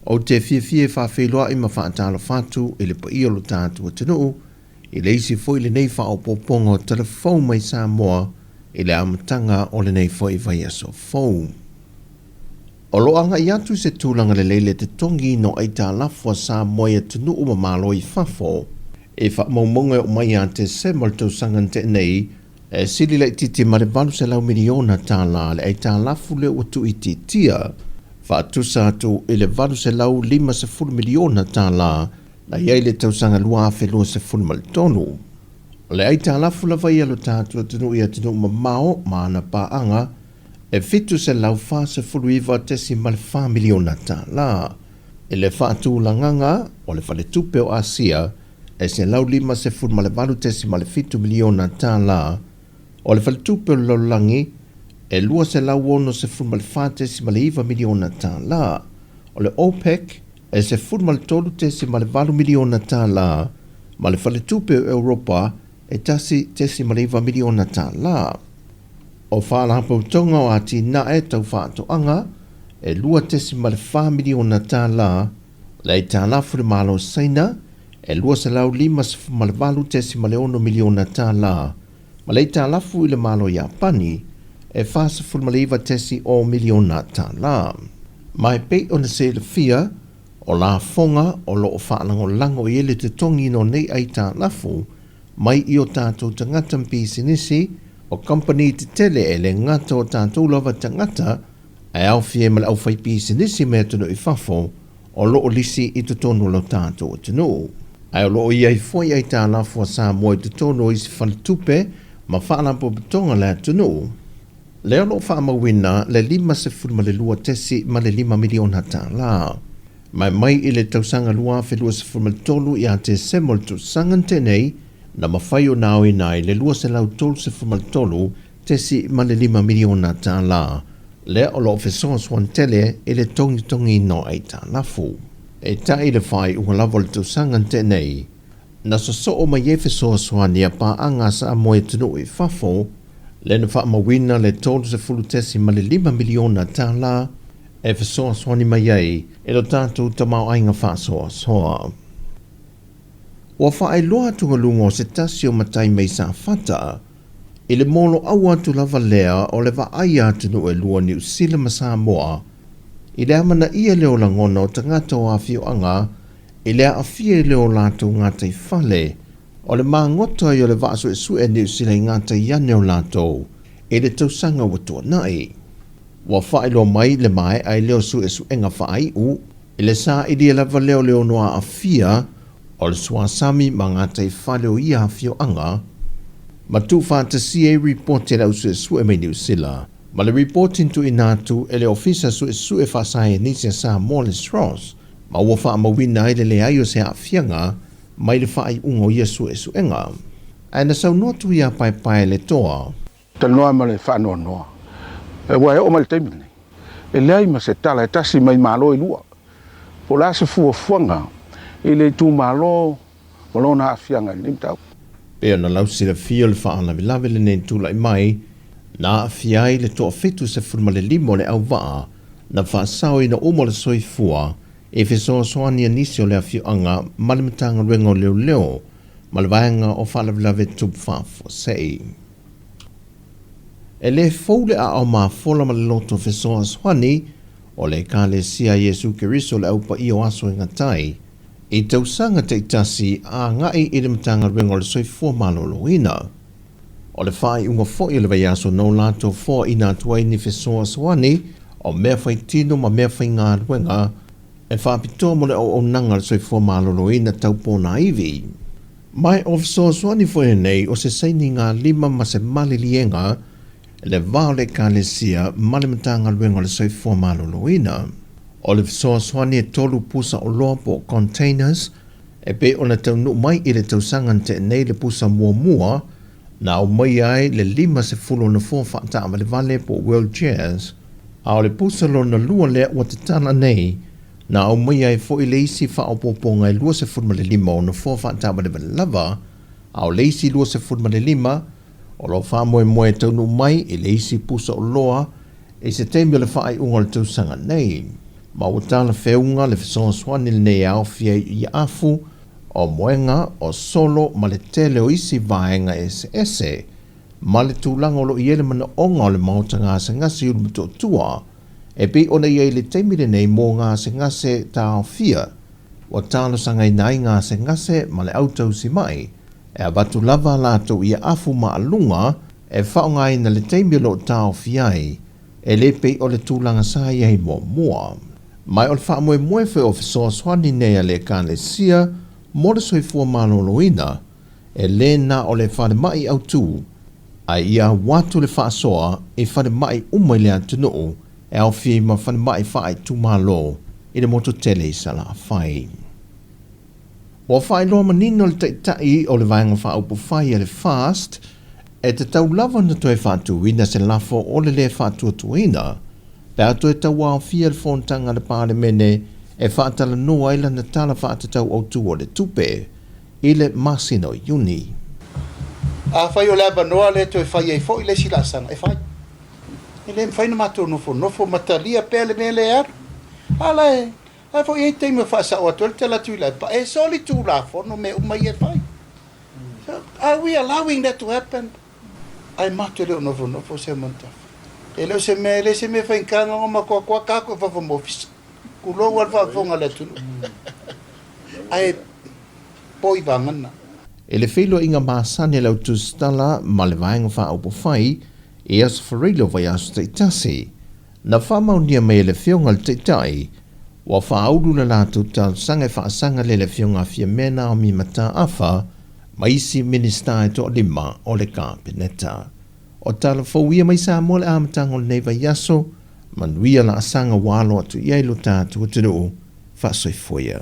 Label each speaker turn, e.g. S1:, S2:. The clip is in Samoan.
S1: Ou te fiafia e faafeiloai ma faatalofa atu i le paia o lo tatou atunuu i le isi foi lenei faaopoopoga o tala fou mai Samoa i le amataga o lenei foi vaiaso fou. O lo o agai atu i se tulaga lelei le totogiina o aitalafu a Samoa i atunuu ma Malo i fafo i faamaumauga e oo mai ia Tesema o le tausaga na tea nei, e sili laitiiti ma le $800 miliona le aitalafu lea ua tuuitiitia, faatusa atu i le $850 miliona na i ai le tausaga 2023. O le aitalafu lava ia a lo tatou atunuu i atunuu mamao ma ana paaga e $749.4 miliona. I le faatulagaga o le Faletupe o Asia e $158.7 miliona, o le Faletupe o le Lalolagi e $264.9 miliona, o le OPEC e $13.8 miliona ma le Faletupe o Europa e $1.9 miliona. O Faalapotopotoga o Atinae Tau Faatoaga e $2.4 miliona, le aitalafu i le Malo o Saina e $258.6 miliona ma le aitalafu i le Malo o Iapani e $49.0 miliona. Ma e pei ona silafia, o lafoga o lo o faalagolago i ai le totogiina o nei aitalafu mai i o tatou tagata ma pisinisi, o kamupani tetele e le gata o tatou lava tagata ae aofia ai ma le aufaipisinisi mai atunuu i fafo o lo o lisi i totonu o lo tatou atunuu. Ae o lo o i ai foi aitalafu a Samoa i totonu o isi faletupe ma faalapotopotoga a le atunuu, lea o lo o faamauina le $52.5 miliona. Mai mai i le tausaga 2023 ia Tesema o le tausaga na tea nei, na mafai ona aoina ai le $233.5 miliona lea o lo o fesoasoani tele i le togitogiina o aitalafu. Peitai i le faaiuga lava o le tausaga na tea nei, na sosoo mai ai fesoasoani a paaga a Samoa i atunuu i fafo, lea na faamauina le $30.5 miliona e fesoasoani mai ai i lo tatou tamaoaiga faasoasoa. Ua faailoa atugaluga o se tasi o matai mai Safata i le moloaua atu lava lea o le vaai a atunuu e lua Niu Sila ma Samoa i le amanaia lea o lagona o tagata o afioaga i le aafia i le o latou gataifale o le magota ai o le vaa suesue a Niu Sila i gatai ane o latou i le tausaga ua tuanai. Ua faailoa mai le maea ai lea o suesuega faaiu i le sailia lava lea o le ono aafia o le suasami ma gataifale o ia afioaga, ma tuufaatasia ai ripoti a le au suesue mai Niu Sila ma le ripoti na tuuina atu e le Ofisa Suesue Faasaienisi a Samoa le SROS, ma ua faamauina ai le leai o se aafiaga mai le faaiuga o ia suesuega. Ae na saunoa atu ia Paepaeletoa.
S2: Talanoa ma le faanoanoa, aua e oo mai le taimi lenei, e leai ma se tala e tasi mai Malo e lua, po o le a se fuafuaga i le itumalo ma lona aafiaga i lenei mataupu.
S1: Pei ona lausilafia o le faalavelave lenei na tulai mai, na aafia ai le toa-75 o le auvaa na faasaoina uma o le soifua i fesoasoani a nisi o le afioaga ma le Matagaluega o Leoleo ma le Vaega o Faalavelave Tupu Faafuasei. E le fou le aao mafola ma le loto fesoasoani o le Ekalesia a Iesu Keriso le Au Paia o Aso e Gata ai i tausaga taitasi agai i le Matagaluega o le Soifua Maloloina. O le faaiuga foi o le vaiaso na o latou foaina atu ai ni fesoasoani o mea faitino ma mea faigaluega e faapitoa mo le auaunaga a le soifua maloloina tau ponaivi. Ma o fesoasoani foi lenei o se sainigalima ma se maliliega i le va o le Ekalesia ma le Matagaluega o le Soifua Maloloina. O le fesoasoani e tolu pusa oloa po o containers e pei ona taunuu mai i le tausaga na tea nei le pusa muamua na aumaia ai le 50 o nofoa faataavalevale po o wheelchairs, a o le pusa lona lua lea ua tatala nei na aumaia ai foi le isi faaopoopoga e 25 o nofoa faataavalevale lava, a o le isi 25 o lo o faamoemoe e taunuu mai i le isi pusa oloa i se taimi o le faaiuga o le tausaga nei. Ma ua talafeuga le fesoasoani lenei e aofia ai i afu, o moega, o solo ma le tele o isi vaega eseese, ma le tulaga o lo o i ai le manaoga o le maota gasegase i Ulumotootua e pei ona i ai i le taimi lenei mo gasegase taofia ua talosagaina ai gasegase ma le au tausimai e avatu lava a latou iaafu maaluga e faaaogaina i le taimi o lo o taofia ai e le pei o le tulaga sa i ai muamua. Ma o le faamoemoe foi o fesoasoani nei a le Ekalesia mo le soifua maloloina, e le na o le falemai autu, ae ia au atu le faasoa i falemai uma i le atunuu e aofia ai ma falemai faaitumalo i le motu tele i Salafai. Ua faailoa manino le Taitai o le Vaega Faaupufai a le FAST, e tatau lava ona toe faatuina se lafo o le lē faatuatuaina pe a toe tauaofia le fonotaga a le Palemene e faatalanoa ai lana Tala Faatatau Autu o le Tupe i le masina o Iuni.
S3: Afai o le avanoa lea e toe fai ai foi le isi laasaga, e fai. E le mafai ona matou nofonofo ma talia pea le mea lea e alu. A la e La foi e i ai taimi e faasao atu ai le tala Tuilaepa, e soli tulafono mea uma ia e fai. So, are we allowing that to happen? Ae matou e le o nofonofo Seumanutafa. E le o se mea, e le se mea faigata ona makoakoa ka atu i fafo ma ofisa. Tulou lava le faafofoga a le atunuu. Ae poi vagana.
S1: I le feiloaiga masani a le au tusitala ma le Vaega Faaupufai i Aso Faraile o vaiaso taitasi, Na faamaonia mai e le Afioga i le Taitai, ua faaulu le latou talosaga e faasaga lea i le Afioga a Fiamē Naomi Mataafa ma isi Minisita e toalima o le Kapeneta. O tala fou ia mai Samoa i le amataga o lenei vaiaso, manuia laasaga ua alo atu i ai lo tatou atunuu. Faasoifua ia.